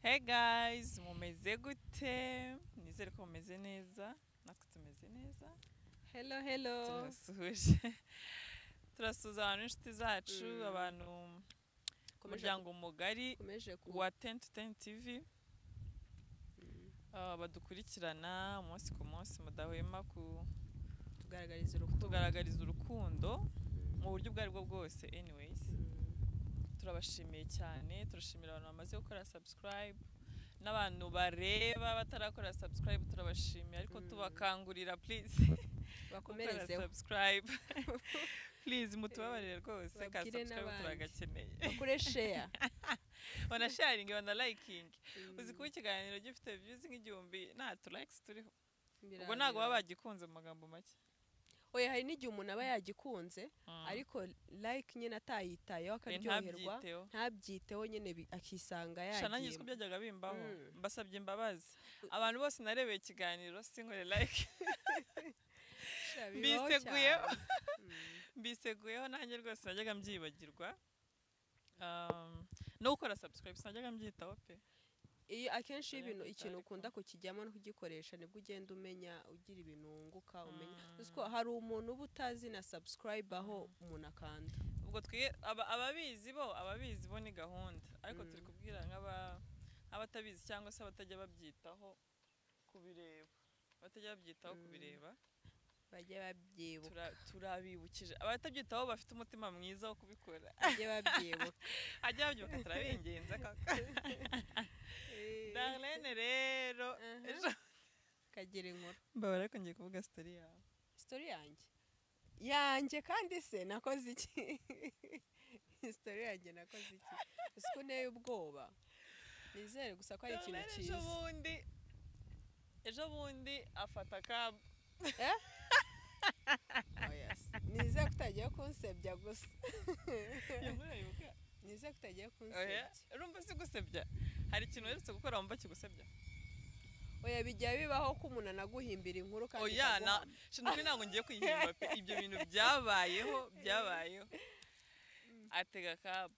Hey guys, mumeze gute? Nizere ko mumeze neza, natwe tumeze neza. Hello, hello. Turasuhuje. Turasuhuza abantu n'inshuti zacu, abantu umuryango mugari wa 10 to 10 TV. Badukurikirana umunsi ku munsi, mudahwema kutugaragariza urukundo mu buryo ubwo aribwo bwose. Anyways, turabashimiye cyane, turashimira abantu bamaze gukora subscribe n'abantu bareba batarakora subscribe, turabashimiye ariko tubakangurira please bakomerezeho subscribe. Please mutubabarire rwose, ka subscribe turagakeneye, bakore share, bana sharing, bana liking. Uzi kuba ikiganiro gifite views nk'igihumbi nta tu likes turiho, ubwo ntago baba bagikunze mu magambo make. Oya, hari n'igihe umuntu aba yagikunze ariko like nyine atayitayeho akaryoherwa, ntabyiteho nyine akisanga yagiye. Nanjye siko byajyaga bimbaho, mbasabye imbabazi abantu bose narebeye ikiganiro sinkore like. Mbiseguyeho nanjye rwose najyaga mbyibagirwa no gukora subscribe sinajyaga mbyitaho pe. Iyo akenshi ibintu ikintu ukunda kukijyamo no kugikoresha nibwo ugenda umenya, ugira ibintu wunguka umenya. Uziko hari umuntu uba utazi na subscribe aho umuntu akanda. Ubwo twe ababizi bo ni gahunda, ariko turi kubwira nk'abatabizi cyangwa se abatajya babyitaho kubireba, batajya babyitaho kubireba bajye babyibuka. Turabibukije abatabyitaho bafite umutima mwiza wo kubikora, bajye babyibuka, ajya babyibuka, turabingenza kaka. Darlene rero ejo kagira inkuru mbabara, ariko ngiye kuvuga story yawe. Story yanjye kandi se nakoze iki? Story yanjye nakoze iki? Usiko nteye ubwoba, nizere gusa ko ari ikintu cyiza. Ejo bundi afata cab. Oh yes, nizere ko utagiye kunsebya gusa. Nizere ko utagiye kunsebya. Urumva si gusebya, hari ikintu uherutse gukora wumva kigusebya? Oya, bijya bibaho ko umuntu anaguhimbira inkuru kandi. Oya, na ntabwo ngiye kuyihimba pe, ibyo bintu byabayeho. Atega cab,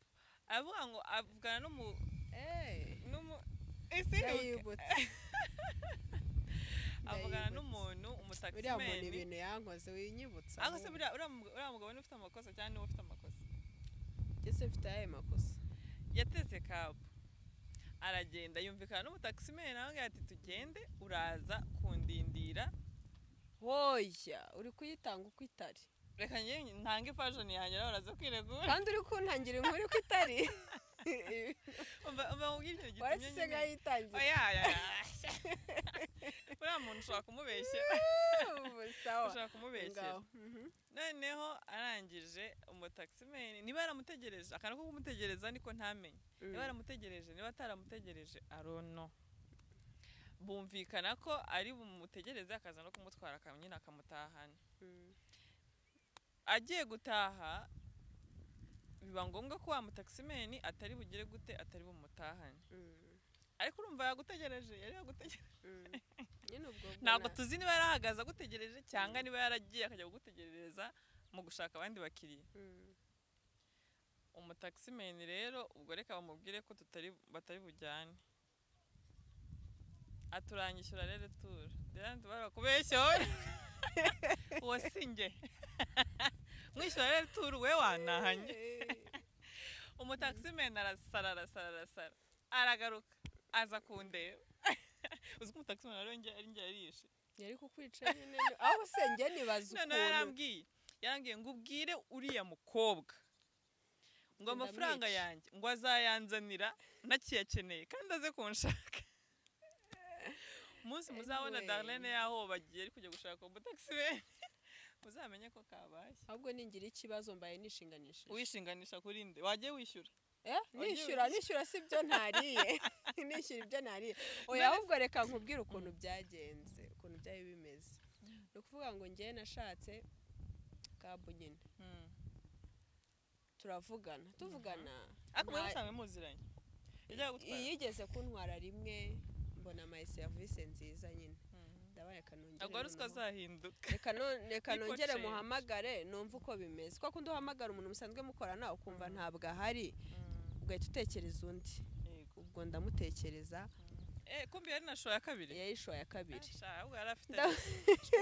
avuga ngo avugana n'umu avugana n'umuntu umutaximeni. Uriya muntu ibintu yankoze winyibutsa. Ariko se uriya mugabo ni ufite amakosa cyangwa niwe ufite amakosa? Ese mfite ayahe makosa? Yateze cab aragenda yumvikana n'umutaximeni, nawe ati tugende uraza kundindira. Hoya uri kuyitanga uko itari. Reka njye ntange fashion yanjye nawe uraza kwiregura. Kandi uri kuntangira inkuru uko itari. Umva ubwira ikintu gitumye waretse nkayitangira. Oya uriya muntu ushobora kumubeshyera. Ushobora kumubeshyera. Noneho arangije umutaximeni niba yaramutegereje, akantu ko kumutegereza niko ntamenye. Niba yaramutegereje, niba ataramutegereje arono. Bumvikana ko ari bumutegereze akaza no kumutwara nyine akamutahana. Agiye gutaha biba ngombwa ko wa mutaximeni atari bugire gute, atari bumutahane. Ariko urumva yagutegereje, yari yagutegereje. Ntabwo tuzi niba yarahagaze agutegereje cyangwa niba yaragiye akajya kugutegerereza mu gushaka abandi bakiriya. Umutaximeni rero ubwo reka bamubwire ko batari bujyane. Aturanyishyura rero tura. Rero barakubeshya wowe. Uwo sinjye. Mwishyura rero tura we wanahanye. Umutaximeni arasara aragaruka aza kundeba. Uzi ko umutaximeni ari njye yarishe. Yari kukwica nyine. Aho se njye nibaza ukuntu. None yarambwiye ngo ubwire uriya mukobwa ngo amafaranga yanjye ngo azayanzanira ntakiyakeneye kandi aze kunshaka. Umunsi muzabona Darlene yaho bagiye ari kujya gushaka umutaximeni, muzamenye ko kabaye. Ahubwo ningira ikibazo mbaye nishinganishije. Wishinganisha kuri nde? Wagiye wishyura? Nishyura si byo ntariye. Nishyura ibyo ntariye. Oya, ahubwo reka nkubwire ukuntu byagenze, ukuntu byari bimeze. Ni ukuvuga ngo njye nashatse cab nyine. Turavugana, tuvugana. Ariko mwe musanzwe muziranye? Yigeze kuntwara rimwe mbona my service nziza nyine. Ndabaye kanongere. Ubwo ruswa zahinduka. Reka nongere muhamagare numva uko bimeze. Kwa kundi uhamagara umuntu musanzwe mukorana ukumva ntabwo ahari, ugahita utekereza undi. Ubwo ndamutekereza. Kumbi yari na show ya kabiri. Yari show ya kabiri.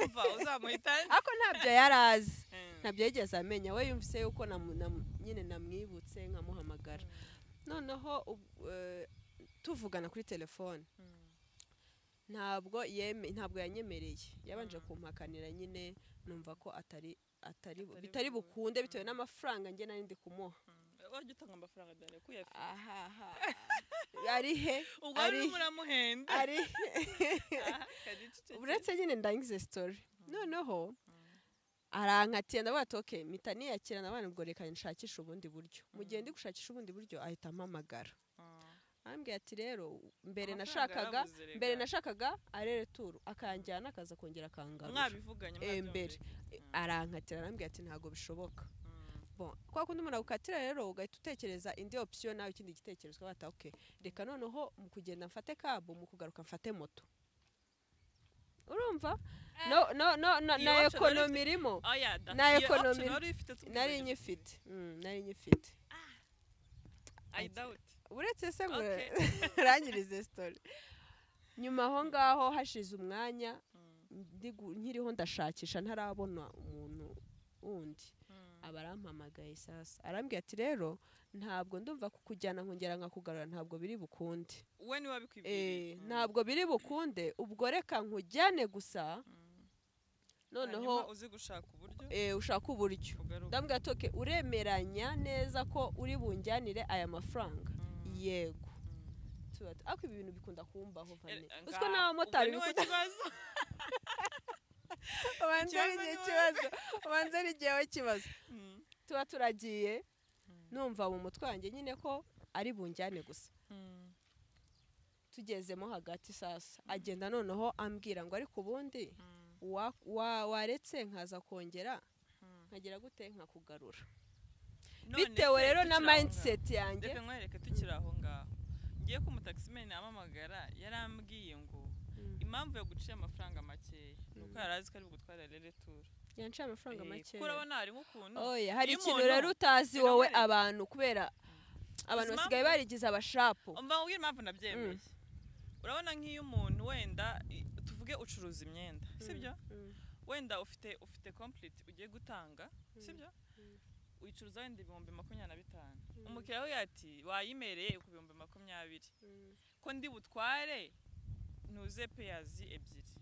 Umva uzamuhitana. Ako ntabyo yarazi. Ntabyo yigeze amenya. We yumvise yuko nyine namwibutse nkamuhamagara. Noneho tuvugana kuri telefone. Ntabwo yanyemereye. Yabanje kumpakanira nyine numva ko atari bitari bukunde bitewe n'amafaranga nge nari ndi kumuha. Wajya utanga amafaranga dane kuyafite. Aha. Ari he? Ubwo ari muramuhenda. Ari. Uretse nyine ndangize story. Noneho arankatiye ndavuga ati okay, mpita niyakira nabana ubwo reka nshakisha ubundi buryo. Mu gihe ndi gushakisha ubundi buryo ahita ampamagara. Ambwiye ati rero mbere nashakaga aller-retour akanjyana akaza kongera akangarura. Mwabivuganye mbere. Arankatira arambwiye ati ntago bishoboka. Bon, kwa kundi umuntu agukatira rero ugahita utekereza indi option nawe ikindi gitekerezo bata okay, reka noneho mu kugenda mfate cab mu kugaruka mfate moto. Urumva? No no no na economy irimo. Na economy nari nyifite. Nari nyifite. I doubt. Uretse se ngo rangirize story. Nyuma aho ngaho hashize umwanya nkiriho ndashakisha ntarabona umuntu wundi. Abarampamagaye sasa arambwiye ati rero ntabwo ndumva kukujyana nkongera nkakugarura ntabwo biri bukunde. We ni wabikwibwiriye. Ntabwo biri bukunde ubwo reka nkujyane gusa. Noneho uzi gushaka uburyo. Ushaka uburyo. Ndambwiye ati okay, uremeranya neza ko uri bunjyanire aya mafaranga. Yego. Ariko ibi bintu bikunda kumbaho vane. Uziko n'abamotari bikunda. Ubanza ari igihe kibazo. Tuba turagiye numva mu mutwe wanjye nyine ko ari bunjyane gusa. Tugezemo hagati sasa agenda noneho ambwira ngo ariko ubundi waretse nkaza kongera nkagera gute nkakugarura. Bitewe rero na mindset yanjye. Reka nkwereke tukiri aho ngaho. Ngiye ku mutaximan amamagara yarambwiye ngo impamvu yo guciye amafaranga makeya nuko yarazi ko ari bugutwara aller-retour. Yanciye amafaranga makeya. Kuko urabona hari nk'ukuntu. Oya, hari ikintu rero utazi wowe abantu kubera abantu basigaye barigize abashapu. Umva nkubwire impamvu nabyemeye. Urabona nk'iyo umuntu wenda tuvuge ucuruza imyenda, sibyo? Wenda ufite complete ugiye gutanga, sibyo? Uyicuruza wenda 25,000. Umukiriya we ati wayimereye ku 20,000. Ko ndi butware ntuze peyazi ebyiri.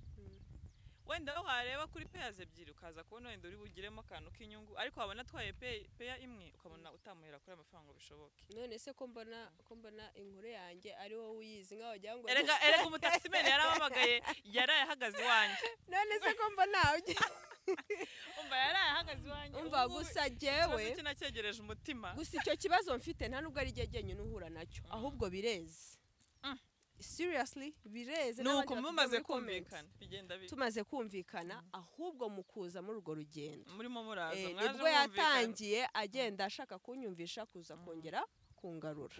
Wenda wareba kuri peyazi ebyiri ukaza kubona wenda uri bugiremo akantu k'inyungu, ariko wabona atwaye peya imwe ukabona utamuhera kuri amafaranga bishoboke. None se ko mbona inkuru yanjye ari wowe uyizi nkaho wagira ngo erega umutaximan yaramamagaye yaraye ahagaze iwanjye. None se ko mbona umva yaraye ahagaze iwanjye. Umva gusa jewe ikibazo kinacyegereje umutima. Gusa icyo kibazo mfite nta nubwo ari jye jyenyine uhura nacyo ahubwo bireze. Seriously bireze nuko mumaze kumvikana bigenda bite? Tumaze kumvikana ahubwo mukuza muri urwo rugendo murimo muraza mwaje nibwo yatangiye agenda ashaka kunyumvisha kuza kongera kungarura.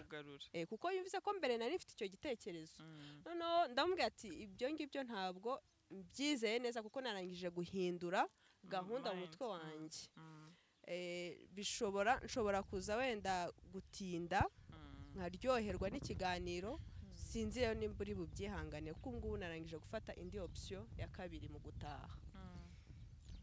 Kuko yumvise ko mbere nari mfite icyo gitekerezo. Noneho ndamubwira ati ibyo ngibyo ntabwo mbyizeye neza kuko narangije guhindura gahunda mu mutwe wanjye. Bishobora nshobora kuza wenda gutinda nkaryoherwa n'ikiganiro. Sinzi rero nimba uri bubyihangane kuko ngubu narangije gufata indi option ya kabiri mu gutaha.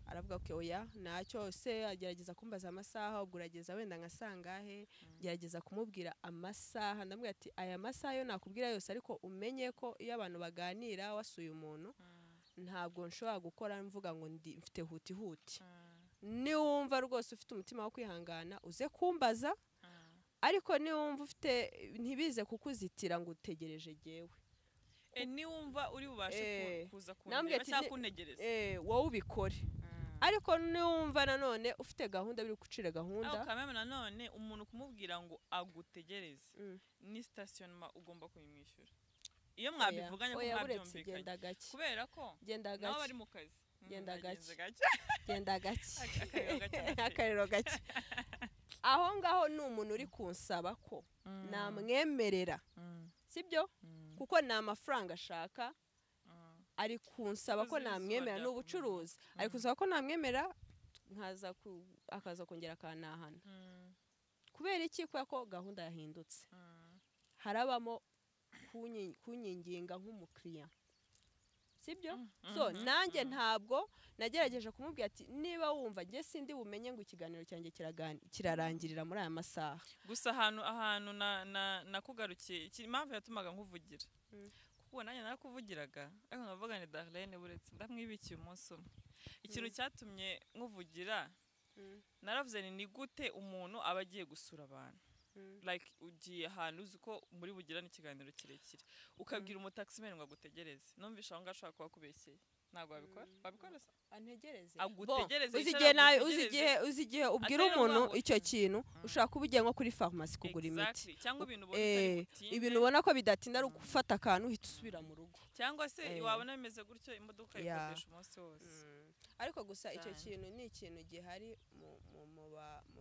Aravuga ko oya ntacyo se, agerageza kumbaza amasaha ubwo urageza wenda nka sangahe, gerageza kumubwira amasaha ndamubwira ati aya masaha yo nakubwira yose ariko umenye ko iyo abantu baganira wasuye umuntu ntabwo nshobora gukora mvuga ngo ndi mfite huti huti. Niwumva rwose ufite umutima wo kwihangana uze kumbaza. Ariko niwumva ufite ntibize kukuzitira ngo utegereje jewe. Niwumva uri bubashe kuza kundeba cyangwa kuntegereza. Wowe ubikore. Ariko niwumva nanone ufite gahunda biri gucira gahunda. Aho kameme nanone umuntu kumubwira ngo agutegereze ni stationnement ugomba kuyimwishyura. Iyo mwabivuganye ko mwabyumvikanye. Kubera ko nabo bari mu kazi. Genda gake. Genda gake. Akariro gake. Aho ngaho ni umuntu uri kunsaba ko namwemerera. Sibyo? Kuko ni amafaranga ashaka ari kunsaba ko namwemera n'ubucuruzi. Ari kunsaba ko namwemera nkaza akaza kongera akanahana. Kubera iki? Kubera ko gahunda yahindutse. Harabamo kunyinginga nk'umukiriya, sibyo? So nanjye ntabwo nagerageje kumubwira ati niba wumva njye sindi bumenye ngo ikiganiro cyanjye kirarangirira muri aya masaha. Gusa ahantu nakugarukiye, impamvu yatumaga nkuvugira, kuko nanjye narakuvugiraga ariko nkavuga ni Darlene buretse ndamwibikiye umunsi umwe. Ikintu cyatumye nkuvugira, naravuze ni gute umuntu aba agiye gusura abantu, like ugiye ahantu uzi ko muri bugirane ikiganiro kirekire, ukabwira umutaximan ngo agutegereze. Numvisha aho ngaho ashobora kuba akubeshyeye, ntabwo wabikora. Wabikora se? Antegereze, agutegereze, uzi igihe ubwira umuntu icyo kintu, ushobora kuba ugiye nko kuri farumasi kugura imiti, cyangwa ibintu ubona utari butinde, ibintu ubona ko bidatinda ari ugufata akantu uhita usubira mu rugo, cyangwa se wabona bimeze gutyo imodoka ikodesha umunsi wose. Ariko gusa icyo kintu ni ikintu gihari mu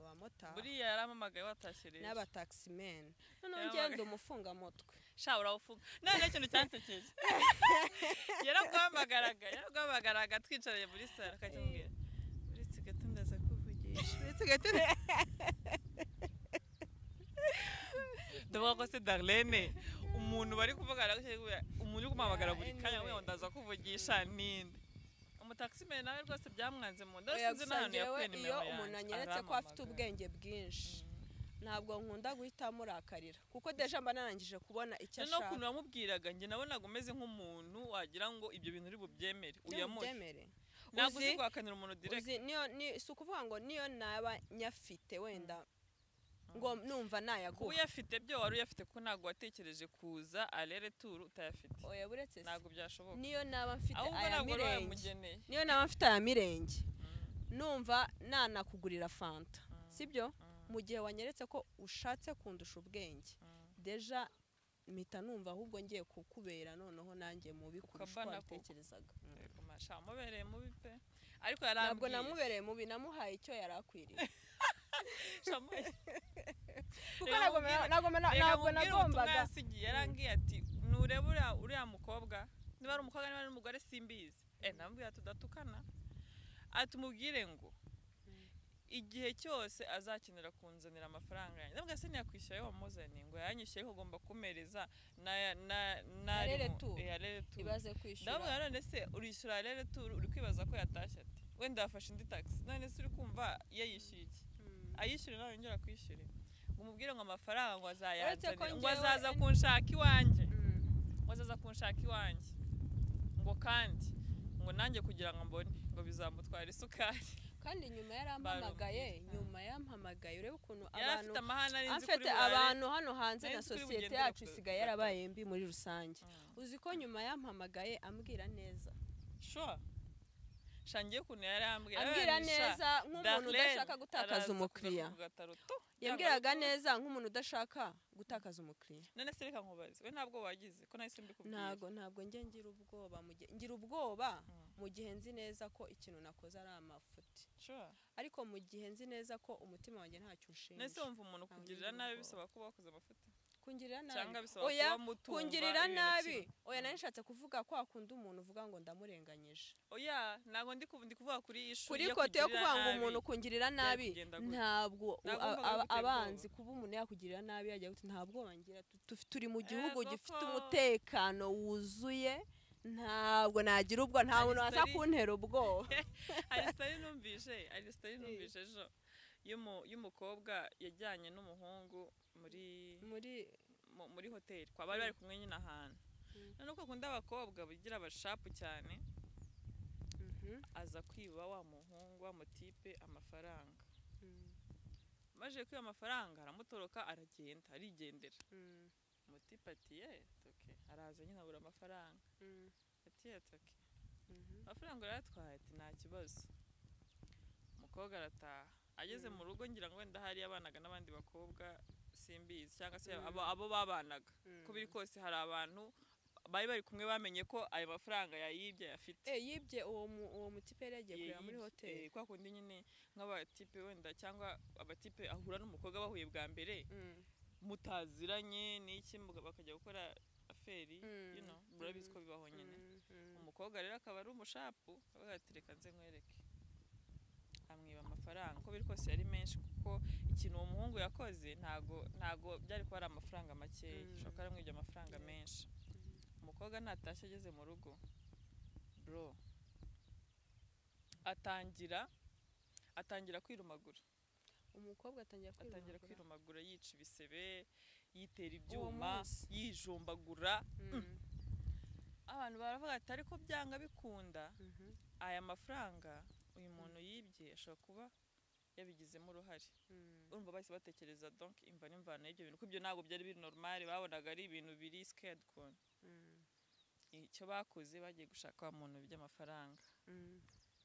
bamotari. Buriya yaramamagaye watashye rero n'abataximen. Noneho ngenda umufungamutwe. Sha urawufunga. None ikintu cyansekeje, yaraguhamagaraga twicaranye muri salo akakimubwira uretse gato ndaza kuvugisha, uretse gato ndavuga ko se Darlene umuntu bari kuvugana, umuntu uri kumuhamagara buri kanya ngo ndaza kuvugisha ninde? Umutaximan nawe rwose byamwanze mu nda, sinzi n'ahantu yakuye nimero yanjye. Iyo umuntu anyeretse ko afite ubwenge bwinshi, ntabwo nkunda guhita murakarira, kuko deja mba narangije kubona icyo ashaka. No kuntu wamubwiraga njye nabonaga umeze nk'umuntu wagira ngo ibyo bintu uri bubyemere, uyamuhe. Ntabwo uzi guhakanira umuntu direct. Niyo ni si ukuvuga ngo niyo naba nyafite wenda ngo numva nayaguha. Uyafite byo wari uyafite kuko ntabwo watekereje kuza alere tour utayafite. Oya buretse se ntabwo byashoboka. Niyo naba mfite aya mirenge, niyo naba mfite aya mirenge numva nanakugurira fanta, sibyo? Mu gihe wanyeretse ko ushatse kundusha ubwenge, deja mpita numva ahubwo ngiye kukubera noneho nanjye mubi kurusha uko wabitekerezaga. Mubereye mubi pe, ariko yarambwiye ntabwo namubereye mubi, namuhaye icyo yari akwiriye. Kuko ntabwo nagombaga. Yarambwiye ati nurebe uriya mukobwa, niba ari umukobwa niba ari umugore simbizi, namubwira tudatukana, ati umubwire ngo igihe cyose azakenera kunzanira amafaranga yanjye, ndabwo se ntiyakwishyura ayo wamuzaniye, ngo yanyishyuye ariko ugomba kumereza na ibaze kwishyura. Ndabwo none se urishyura rere tour uri kwibaza ko yatashye ati wenda yafashe indi taxi, none se uri kumva yayishyuye iki? Ayishyure nawe yongera kwishyure, ngo umubwire ngo amafaranga ngo azayanzanira, ngo azaza kunshaka iwanjye, ngo azaza kunshaka iwanjye, ngo kandi ngo nanjye kugira ngo mbone ngo bizamutwara isukari. Kandi nyuma yarampamagaye, nyuma yampamagaye urebe ukuntu abantu afite abantu hano hanze na sosiyete yacu isigaye yarabaye mbi muri rusange. Uzi ko nyuma yampamagaye ambwira neza. Sure. Shangiye ukuntu yarambwira, ambwira neza nk'umuntu udashaka gutakaza umukiriya. Yambwiraga neza nk'umuntu udashaka gutakaza umukiriya. None se reka nkubaze, we ntabwo wagize ko nahise mbikubwira? Ntabwo njye ngira ubwoba, ngira ubwoba mu gihe nzi neza ko ikintu nakoze ari amafuti. Sure. Ariko mu gihe nzi neza ko umutima wanjye ntacyo unshinja. Nese wumva umuntu kugirira nabi bisaba kuba wakoze amafuti? Kungirira nabi. Oya, kungirira nabi. Oya, nari nshatse kuvuga ko akunda umuntu uvuga ngo ndamurenganyije. Oya, ntabwo ndi kuvuga kuri ishu kuri kote yo kuvuga ngo umuntu kungirira nabi, ntabwo abanzi kuba umuntu yakugirira nabi yajya guti ntabwo wangira. Turi mu gihugu gifite umutekano wuzuye, ntabwo nagira ubwo, nta muntu waza kuntera ubwoba. Hari story numvise ejo y'umukobwa yajyanye n'umuhungu muri hoteli kwa bari bari kumwe nyine ahantu. None uko akunda abakobwa bigira abashapu cyane, aza kwiba wa muhungu wa mutipe amafaranga. Maze kwiba amafaranga aramutoroka aragenda arigendera. Mutipe ati toke, araza nyine abura amafaranga. Ati toke, amafaranga urayatwaye? Ati nta kibazo. Umukobwa arataha ageze mu rugo, ngira ngo wenda hari abanaga n'abandi bakobwa simbizi, cyangwa se abo babanaga, ko biri kose hari abantu bari bari kumwe bamenye ko ayo mafaranga yayibye ayafite. Yibye uwo mutipe yari yagiye kureba muri hoteli. Kwa kundi nyine nk'abatipe wenda cyangwa abatipe ahura n'umukobwa bahuye bwa mbere mutaziranye n'iki, bakajya gukora aferi, you know, murabizi ko bibaho nyine. Umukobwa rero akaba ari umushapu, avuga ati reka nze nkwereke. Amwiba amafaranga uko biri kose yari menshi, kuko ikintu uwo muhungu yakoze ntago byari kuba ari amafaranga makeya, ashobora kuba yaramwibye amafaranga menshi. Umukobwa natashye ageze mu rugo bro atangira kwirumagura. Umukobwa atangira kwirumagura, yica ibisebe, yitera ibyuma, yijumbagura. Abantu baravuga ati ariko byanga bikunda aya mafaranga uyu muntu yibye ashobora kuba yabigizemo uruhare. Urumva bahise batekereza donc imva n'imvano y'ibyo bintu, kuko ibyo ntabwo byari biri normal, babonaga ari ibintu biri scared ukuntu. Icyo bakoze bagiye gushaka wa muntu by'amafaranga,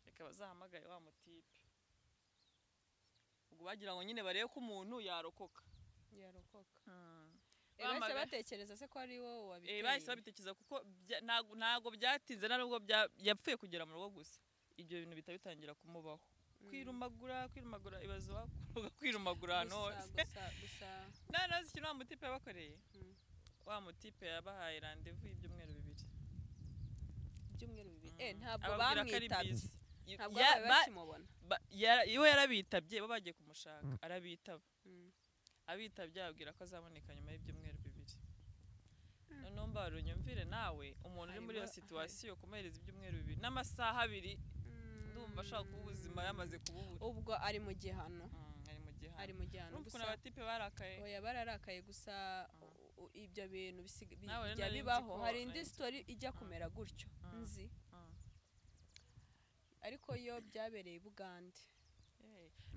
reka bazahamagare wa mutipe. Ubwo bagira ngo nyine barebe ko umuntu yarokoka. Bahise batekereza se ko ari wowe wabiteye? Bahise babitekereza kuko ntago byatinze, nubwo yapfuye kugera mu rugo gusa ibyo bintu bihita bitangira kumubaho. Kwirumagura ibibazo bakuruga kwirumagura ahantu hose. Noneho ikintu wa mutipe yabakoreye, wa mutipe yabahaye rendez-vous y'ibyumweru 2. Ibyumweru 2? Ntabwo bamwitabye, ntabwo bakimubona. Iwe yarabitabye, bo bagiye kumushaka arabitaba. Abitabye ababwira ko azaboneka nyuma y'ibyumweru 2. Noneho mbarunyumvire nawe umuntu uri muri iyo situation kumuhereza ibyumweru 2 n'amasaha 2, ndumva ashaka kuba ubuzima yamaze kububura. Ubwo ari mu gihano. Ari mu gihano. Gusa abatipe barakaye. Oya bararakaye gusa ibyo bintu bijya bibaho. Hari indi story ijya kumera gutyo nzi, ariko yo byabereye i Bugande.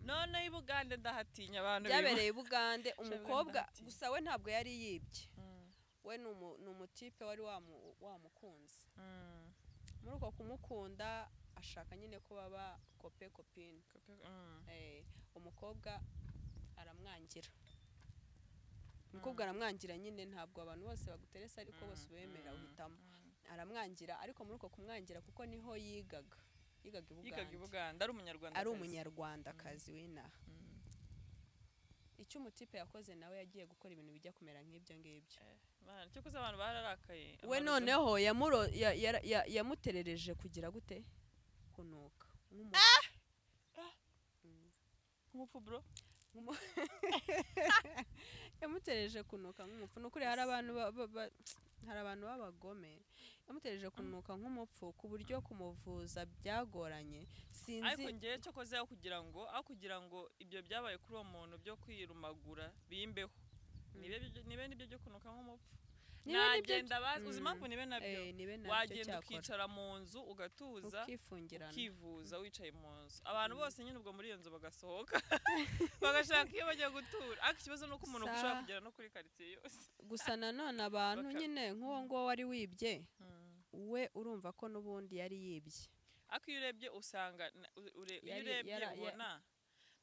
None i Bugande ndahatinya abantu. Byabereye i Bugande umukobwa gusa we ntabwo yari yibye, we ni umutipe wari wamukunze. Muri uko kumukunda ashaka nyine ko baba kope kopine. Umukobwa aramwangira. Umukobwa aramwangira nyine, ntabwo abantu bose baguteresa ariko bose ubemera uhitamo. Aramwangira, ariko muri uko kumwangira kuko niho yigaga i Bugande, ari umunyarwandakazi w'inaha. Icyo umutipe yakoze nawe yagiye gukora ibintu bijya kumera nk'ibyo ngibyo. Cyo kuza abantu bararakaye. We noneho yamuterereje kugira gute kunuka nk'umupfu bro. Yamuterereje kunuka nk'umupfu. Nukuri hari abantu hari abantu b'abagome. Yamuterereje kunuka nk'umupfu ku buryo kumuvuza byagoranye. Sinzi ariko ngiye cyo koze aho kugira ngo ibyo byabaye kuri uwo muntu byo kwirumagura bimbeho, nibe nibyo byo kunuka nk'umupfu. Nagenda bazi uzi impamvu nibe nabyo, wagenda ukicara mu nzu ugatuza ukivuza wicaye mu nzu, abantu bose nyine ubwo muri iyo nzu bagasohoka bagashaka iyo bajya gutura. Ariko ikibazo nuko umuntu ushobora kugera no kuri quartier yose. Gusa nanone abantu nyine nk'uwo ngo wari wibye we urumva ko n'ubundi yari yibye. Ariko iyo urebye usanga iyo urebye ubona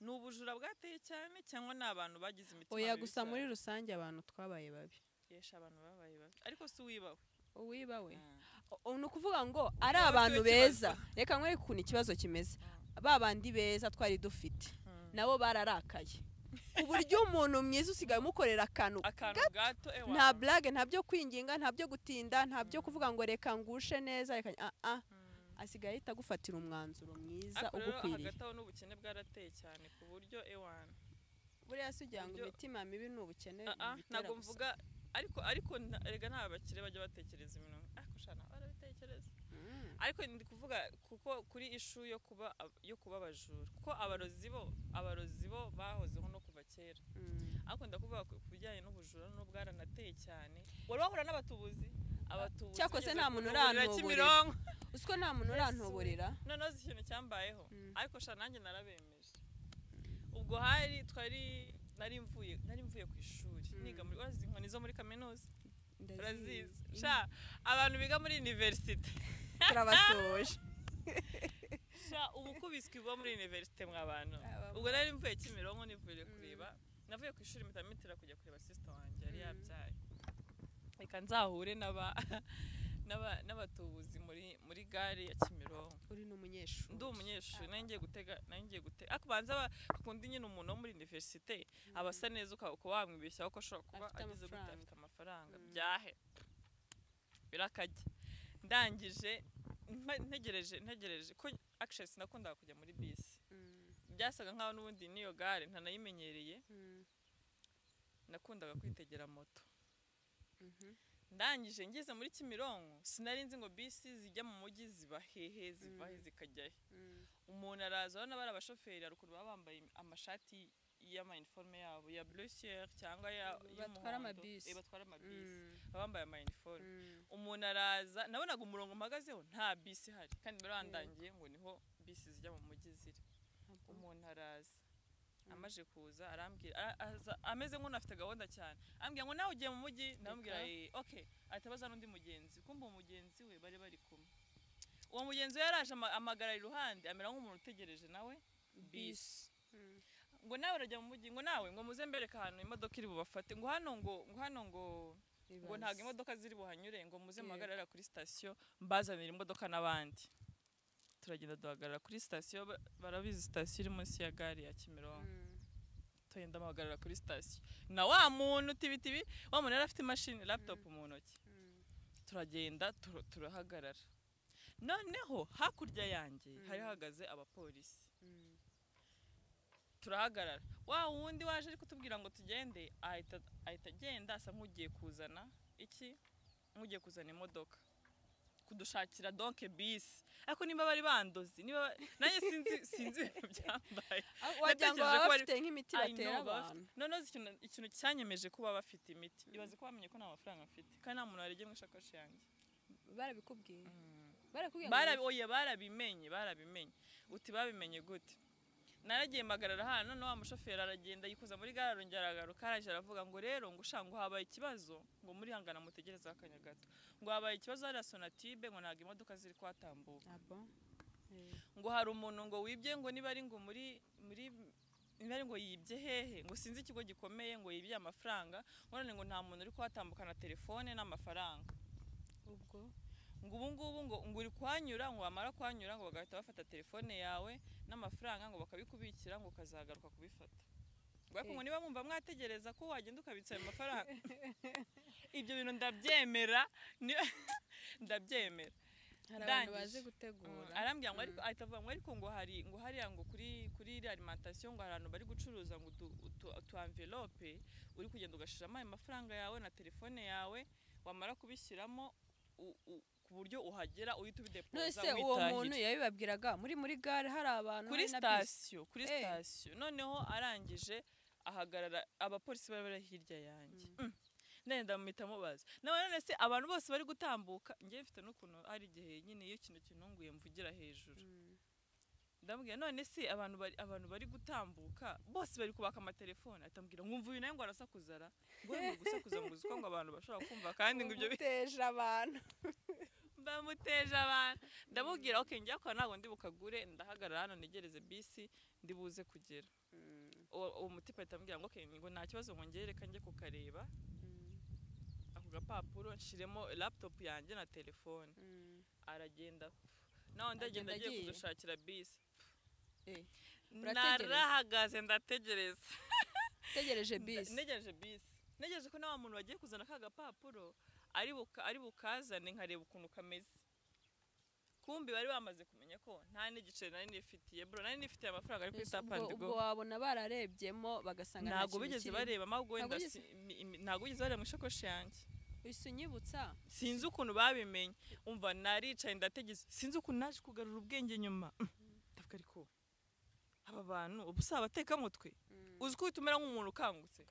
ni ubujura bwateye cyane cyangwa ni abantu bagize imitima mibi. Oya gusa muri rusange abantu twabaye babi. Yesha abantu babaye babi. Ariko si uwibawe. Uwibawe. Ni ukuvuga ngo ari abantu beza. Reka nkwereke ukuntu ikibazo kimeze. Ba bandi beza twari dufite nabo bararakaye. Ku buryo umuntu mwiza usigaye umukorera akantu gato, nta blague, nta byo kwinginga, nta byo gutinda, nta byo kuvuga ngo reka ngushe neza, reka asigaye ahita agufatira umwanzuro mwiza ugukwiriye. Hagati aho n'ubukene bwarateye cyane ku buryo ewana buriya se ugira ngo imitima mibi ni ubukene ntabwo mvuga, ariko erega nta bakire bajya batekereza ibintu ariko shana barabitekereza. Ariko ndi kuvuga kuko kuri issue yo kuba abajura, kuko abarozi bo bahozeho no kuva kera. Ariko ndakuvuga ku bijyanye n'ubujura n'ubwaranateye cyane. Wari wahura n'abatubuzi? Abatubuzi cyakoze nta muntu urantuburira. Usiko nta muntu urantuburira. Noneho ikintu cyambayeho ariko shana nanjye narabemeje. Ubwo hari twari nari mvuye ku ishuri niga muri urazi inkoni zo muri kaminuza urazizi sha abantu biga muri university turabasoje sha ubukubiswe bo muri university mwabantu. Ubwo nari mvuye Kimironko nivuye kureba, navuye ku ishuri mpita kujya kureba sister wanjye yari yabyaye. Reka nzahure n'abatubuzi muri gare ya Kimironko. Uri n'umunyeshuri? Ndi umunyeshuri, nari ngiye gutega ariko banza bakundi nyine umuntu wo muri university abasa neza ukaba wamwibeshyaho ko ashobora kuba ageze gute afite amafaranga byahe birakajya. Ndangije ntegereje ko actually sinakundaga kujya muri bisi. byasaga nkaho n'ubundi niyo gare ntanayimenyereye. Nakundaga kwitegera moto. Ndangije ngeze muri Kimironko sinari nzi ngo bisi zijya mu mujyi ziba hehe, ziva he, zikajya he. Umuntu araza, urabona bari abashoferi hari ukuntu baba bambaye amashati y'ama uniforme yabo ya bleu ciel cyangwa ya Batwara amabisi. Batwara amabisi, baba bambaye ama uniforme. Umuntu araza, nabonaga umurongo mpagazeho nta bisi ihari kandi bari bandangiye ngo niho bisi zijya mu mujyi ziri. Umuntu araza, amaje kuza arambwira, ameze nk'unafite gahunda cyane, ambwira ngo nawe ugiye mu mujyi, ndamubwira okay. Ahita abaza n'undi mugenzi, kumbe uwo mugenzi we bari bari kumwe. Uwo mugenzi we yaraje amagara iruhande amera nk'umuntu utegereje nawe bisi. Ngo nawe urajya mu mujyi, ngo nawe ngo muze mbereke ahantu imodoka iri bubafate, ngo hano ngo hano ngo ntabwo imodoka ziri buhanyure, ngo muze muhagarara kuri sitasiyo mbazanire imodoka n'abandi. Turagenda duhagarara kuri sitasiyo, barabizi sitasiyo iri munsi ya gare ya Kimironko. Tugenda muhagarara kuri sitasiyo na wa muntu tibitibi, wa muntu yari afite imashini laptop mu ntoki. Turagenda turahagarara. Noneho hakurya yanjye hari hahagaze abapolisi. Turahagarara, wa wundi waje ari kutubwira ngo tugende ahita agenda asa nk'ugiye kuzana iki, nk'ugiye kuzana imodoka kudushakira donc bisi. Ariko niba bari bandozi, niba nanjye sinzi ibintu byambaye, wagira ngo baba bafite nk'imiti batera abantu. Noneho ikintu cyanyemeje ko baba bafite imiti, ibaze ko bamenye ko nta mafaranga mfite kandi nta muntu waregeye mu isakoshi yanjye. Barabikubwiye? Barabimenye. Uti babimenye gute? Naragiye mpagarara hano, no wa mushoferi aragenda yikoza muri gare, arongera aragaruka, araje aravuga ngo rero ngo usha ngo habaye ikibazo, ngo muri hangana mutegereze akanya gato, ngo habaye ikibazo hariya Sonatube, ngo ntabwo imodoka ziri kuhatambuka, ngo hari umuntu ngo wibye, ngo niba ari ngo muri niba ari ngo yibye hehe, ngo sinzi ikigo gikomeye, ngo yibye amafaranga, ngo none ngo nta muntu uri kuhatambuka na telefone n'amafaranga. Ubwo ngo ubu ngubu ngo uri kuhanyura, ngo wamara kuhanyura ngo bagahita bafata telefone yawe n'amafaranga ngo bakabikubikira, ngo ukazagaruka kubifata. Ngo ariko ngo niba mwumva mwategereza ko wagenda ukabitsa ayo mafaranga, ibyo bintu ndabyemera, ndabyemera. Hari abantu bazi gutegura. Arambwira ngo ariko ahita avuga ngo ariko ngo hari ngo hariya ngo kuri alimentation ngo hari abantu bari gucuruza ngo utu envelope uri kugenda ugashiramo ayo mafaranga yawe na telefone yawe, wamara kubishyiramo ku buryo uhagera uhita ubidepoza witahira. None uwo muntu yabibabwiraga muri gare hari abantu kuri sitasiyo, kuri sitasiyo. Noneho arangije ahagarara, abapolisi bari bari hirya yanjye. Ndagenda mpita mubaza, none se abantu bose bari gutambuka, njye mfite n'ukuntu hari igihe nyine iyo ikintu kintunguye mvugira hejuru. Ndamubwira none se abantu bari gutambuka bose bari kubaka amatelefone, atambwira ngumva uyu nawe ngo arasakuzara, ngo ngo gusakuza ngo uziko ngo abantu bashobora kumva kandi ngo ibyo biteje abantu, bamuteje abantu. Ndamubwira okay, njya kwa ntabwo ndi bukagure, ndahagarara hano ntegereze bisi ndi buze kugera. Uwo mutipe atambwira ngo okay, ngo nta kibazo, ngo ngere reka njye kukareba ako gapapuro nshiremo laptop yanjye na telefone. Aragenda nawe ndagenda agiye kudushakira bisi. Narahagaze ndategereza. Tegereje bisi. Ntegereje bisi. Ntegereje ko na wa muntu wagiye kuzana ka gapapuro ari bukazane nkareba ukuntu kameze. Kumbi bari bamaze kumenya ko nta n'igiceri nari nifitiye, bro nari nifitiye amafaranga ari kuri tap and go. Ubwo wabona bararebyemo bagasanga ntabwo bigeze bareba, ahubwo wenda ntabwo bigeze bareba mu ishakoshi yanjye. Usunyibutsa sinzi ukuntu babimenye. Umva naricaye ndategeze, sinzi ukuntu naje kugarura ubwenge nyuma. Ndavuga ariko aba bantu ubu si abatekamutwe, uzi ko uhita umera nk'umuntu ukangutse.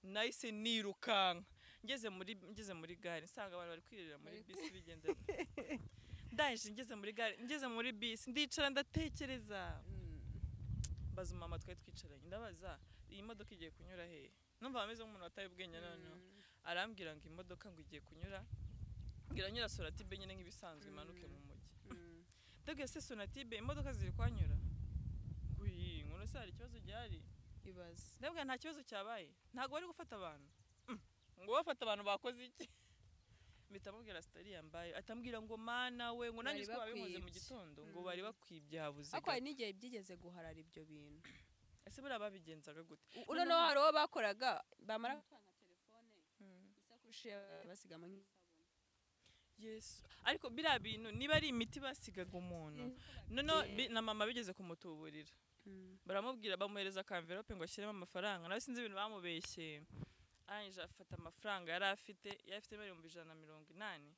Nahise nirukanka ngeze muri gare nsanga abantu bari kwirira muri bisi bigendera. Ndangije ngeze muri gare, ngeze muri bisi ndicara ndatekereza. Mbaza mama twari twicaranye, ndabaza iyi modoka igiye kunyura hehe? Numva ameze nk'umuntu wataye ubwenge noneho. Arambwira ngo imodoka ngo igiye kunyura, ngira nyura Sonatube nyine nk'ibisanzwe imanuke mu mujyi. Ndabwiye se Sonatube imodoka ziri kwanyura? Ngo iyi ngo se hari ikibazo gihari? Ibaze. Ndabwiye nta kibazo cyabaye, ntabwo bari gufata abantu. Ngo bafata abantu bakoze iki? Mpita mubwira story yambaye, atambwira ngo mana we, ngo nanjye uko babinkoze mu gitondo, ngo bari bakwibye habuze. Ariko hari n'igihe byigeze guharara ibyo bintu. Ese buriya babigenzaga gute? Noneho hari uwo bakoraga bamara gutanga telefone isakoshi basigamo nk'isabune. Yesu, ariko biriya bintu niba ari imiti basigaga umuntu, noneho na mama bigeze kumutuburira. Baramubwira, bamuhereza ka envelope ngo ashyiremo amafaranga, nawe sinzi ibintu bamubeshye. Arangije afata amafaranga yari afite 180,000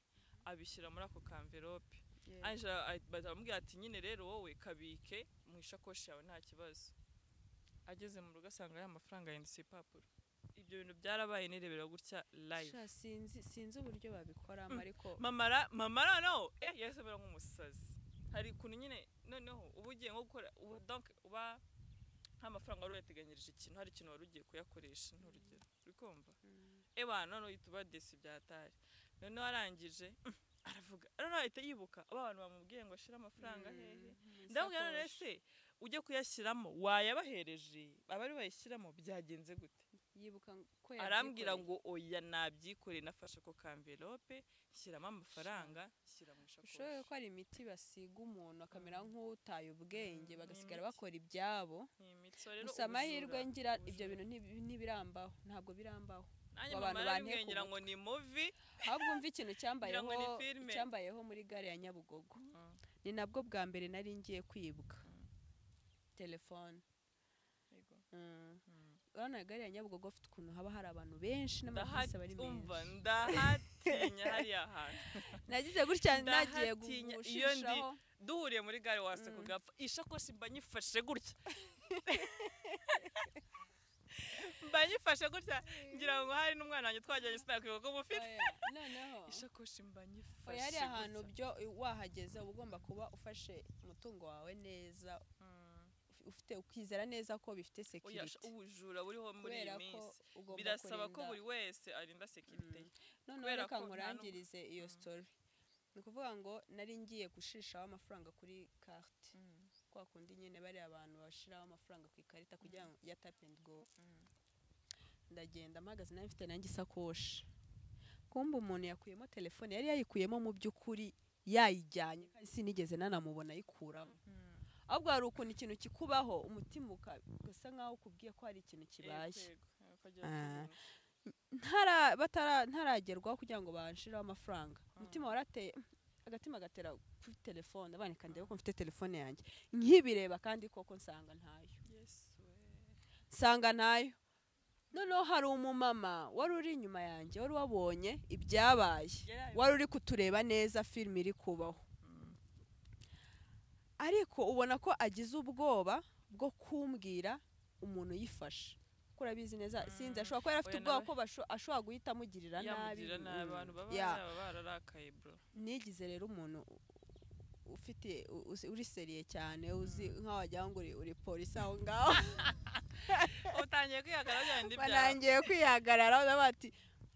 abishyira muri ako ka envelope. Arangije baramubwira ati nyine rero wowe kabike mu ishakoshi yawe nta kibazo. Ageze mu rugo asanga ya mafaranga yahindutse ibipapuro. Ibyo bintu byarabaye nirebera gutya live. Sha sinzi uburyo babikoramo ariko mama no yahise amera nk'umusazi. Hari ukuntu nyine noneho uba ugiye nko gukora donc uba nk'amafaranga wari uyateganyirije ikintu, hari ikintu wari ugiye kuyakoresha nk'urugero, uri kumva? Eba noneho uhita uba desi byatari. Noneho arangije aravuga, noneho ahita yibuka aba bantu bamubwiye ngo ashire amafaranga hehe. Ndamubwira none se ujye kuyashyiramo wayabahereje abari bayishyiramo byagenze gute? Yibuka ko arambwira ngo oya nabyikoreye, nafashe ko ka envelope shyiramo amafaranga shyira mu ishakoshi. Ushoboye ko ari imiti basiga umuntu akamera nk'utaye ubwenge bagasigara bakora ibyabo. Gusa amahirwe ngira ibyo bintu ntibirambaho, ntabwo birambaho. Abantu banteye ngo ni movie, ahubwo umva ikintu cyambayeho muri gare ya Nyabugogo. Ni nabwo bwa mbere nari ngiye kwibwa telefone. Urabona gare ya Nyabugogo afite ukuntu haba hari abantu benshi n'amabisi bari menshi. Ndahatinya hariya hantu. Nagize gutya nagiye gushishaho. Duhuriye muri gare wase kugapfa ishakoshi mba nyifashe gutya. Mba nyifashe gutya ngira ngo hari n'umwana wanjye twajyanye sinakwibuka ko mufite. Noneho ishakoshi mba nyifashe. Oya hariya hantu byo wahageze uba ugomba kuba ufashe umutungo wawe neza. Ufite ukizera neza ko bifite security. Ubujura buriho muri iyi minsi birasaba ko buri wese arinda security ye. Noneho reka nkurangirize iyo story. Ni ukuvuga ngo nari ngiye gushishaho amafaranga kuri carte. Kwa kundi nyine bari abantu bashiraho amafaranga ku ikarita kugira ngo ya tap and go. Ndagenda mpagaze nari mfite nanjye isakoshi. Kumbe umuntu yakuyemo telefone yari yayikuyemo mu by'ukuri yayijyanye, sinigeze nanamubona ayikuramo. Ahubwo hari ukuntu ikintu kikubaho umutima ugasa nkaho ukubwiye ko hari ikintu kibaye. Ntaragerwaho kugira ngo banshireho amafaranga, umutima warateye, agatima gatera kuri telefone, abanika ndebe ko mfite telefone yanjye, nkibireba kandi koko nsanga ntayo. Nsanga ntayo. Noneho hari umumama wari uri inyuma yanjye wari wabonye ibyabaye, wari uri kutureba neza filime iri kubaho. Ariko ubona ko agize ubwoba bwo kumbwira umuntu yifashe. Kuko urabizi neza sinzi ashobora kuba yarafite ubwoba ko ashobora guhita amugirira nabi. Abantu baba bararakaye bro. Nigize rero umuntu ufite uri seriye cyane uzi nkaho wagira ngo uri polisi aho ngaho. Utangiye kwihagarara byandi byawe. Banangiye kwihagarara bati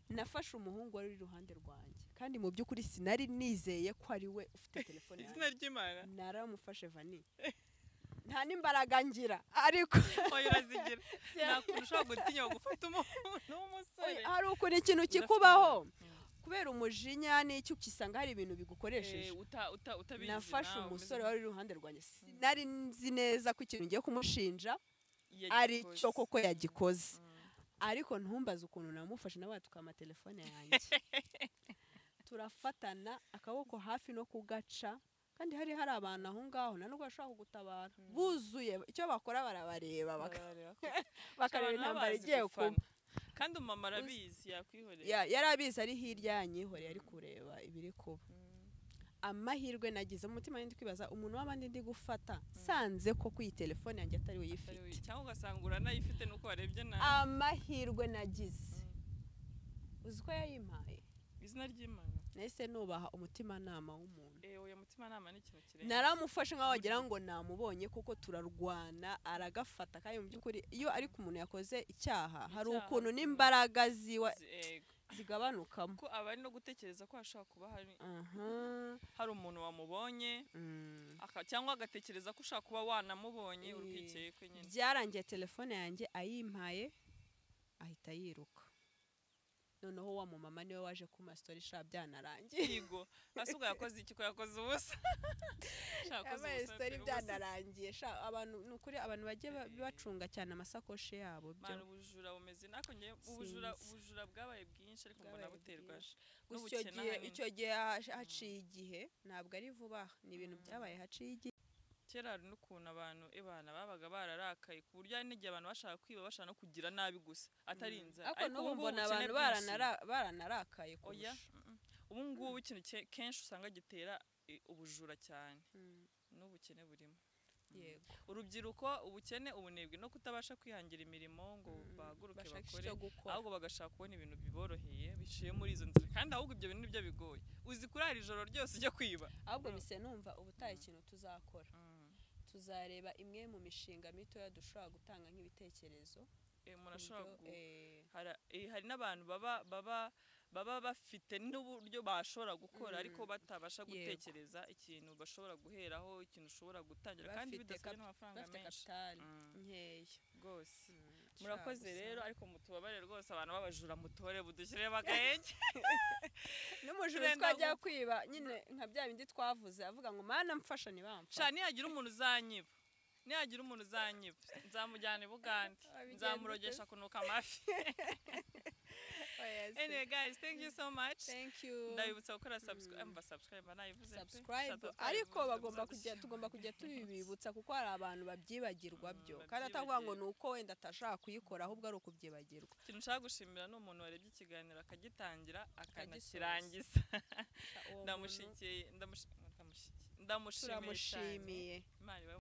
nafashe umuhungu wari uri iruhande rwanjye. Kandi mu by'ukuri sinari nizeye ko ari we ufite telefone. Izina ry'Imana. Naramufashe Vani. Nta n'imbaraga ngira ariko oya urazigira. Nta kuntu ushobora gutinya gufata umuntu w'umusore. Hari ukuntu ikintu kikubaho kubera umujinya n'icyo ukisanga hari ibintu bigukoresheje. Nafashe umusore wari iruhande rwanjye. Sinari nzi neza ko ikintu ngiye kumushinja ari cyo koko yagikoze. Ariko ntumbaze ukuntu namufashe nawe atukama telefone yanjye. Turafatana akaboko hafi no kugaca, kandi hari abantu aho ngaho nta nubwo bashobora kugutabara, buzuye icyo bakora barabareba bakareba intambara igiye kuba. Kandi umumama arabizi yakwihoreye. Yarabizi ari hirya yanyihoreye ari kureba ibiri kuba. Amahirwe nagize mu mutima ndi kwibaza umuntu w'abandi ndi gufata sanze ko kuyi telefone yanjye atari we yifite, cyangwa ugasanga uranayifite nuko warebye nabi. Amahirwe nagize uzi ko yayimpaye. Izina ry'Imana. Nahise nubaha umutimanama w'umuntu. Oya mutimanama ni ikintu kirenze. Naramufashe nkaho wagira ngo namubonye kuko turarwana aragafata, kandi mu by'ukuri iyo ariko umuntu yakoze icyaha hari ukuntu n'imbaraga ziwe zigabanukamo. Ko aba ari no gutekereza ko hashobora kuba hari umuntu wamubonye, cyangwa agatekereza ko ushaka kuba wanamubonye urwikekwe nyine. Byarangiye telefone yanjye ayimpaye ahita yiruka. Noneho wa mumama niwe waje kuma story sha byanarangiye. Yego, asuga yakoze iki ko yakoze ubusa. Yakoze story byanarangiye sha abantu nukuri abantu bajye bacunga cyane amasakoshi yabo byo. Mana ubujura bumeze nako ngiye ubujura bwabaye bwinshi ariko mbona buterwa n'ubukene. Icyo gihe haciye igihe ntabwo ari vuba, ni ibintu byabaye haciye igihe. Kera hari n'ukuntu abantu ebana babaga bararakaye ku buryo hari n'igihe abantu bashaka kwiba, bashaka no kugira nabi gusa atari inzara. Ariko n'ubu mbona abantu baranarakaye kurusha. Ubu ngubu ikintu kenshi usanga gitera ubujura cyane n'ubukene burimo. Yego. Urubyiruko, ubukene, ubunebwe no kutabasha kwihangira imirimo ngo bahaguruke bakore, ahubwo bagashaka kubona ibintu biboroheye biciye muri izo nzira. Kandi ahubwo ibyo bintu nibyo bigoye, uzi kurara ijoro ryose ujya kwiba. Ahubwo bise numva ubutaha ikintu tuzakora, tuzareba imwe mu mishinga mitoya dushobora gutanga nk'ibitekerezo. Umuntu ashobora, hari n'abantu baba bafite n'uburyo bashobora gukora ariko batabasha gutekereza ikintu bashobora guheraho, ikintu ushobora gutangira kandi bidasabye n'amafaranga menshi nkeya rwose. Murakoze rero, ariko mutubabare rwose abantu b'abajura, mutore budushyire bagahenge. N'umujura twajya kwiba nyine nka bya bindi twavuze avuga ngo mana mfasha ntibamfashe. Nihagira umuntu uzanyiba, nihagira umuntu uzanyiba nzamujyana i Bugande, nzamurogesha kunuka amafi. Anyway guys, thank you so much. Thank you. Ndabibutsa gukora subscribe, subscribe nayivuze. Subscribe ariko bagomba kujya, tugomba kujya tubibibutsa kuko hari abantu babyibagirwa byo. Kandi atavuga ngo nuko wenda atashaka kuyikora ahubwo ari ukubyibagirwa. Ikintu nshaka gushimira ni umuntu warebye ikiganiro akagitangira akanakirangiza. Ndamushimiye. Turamushimiye. Imana.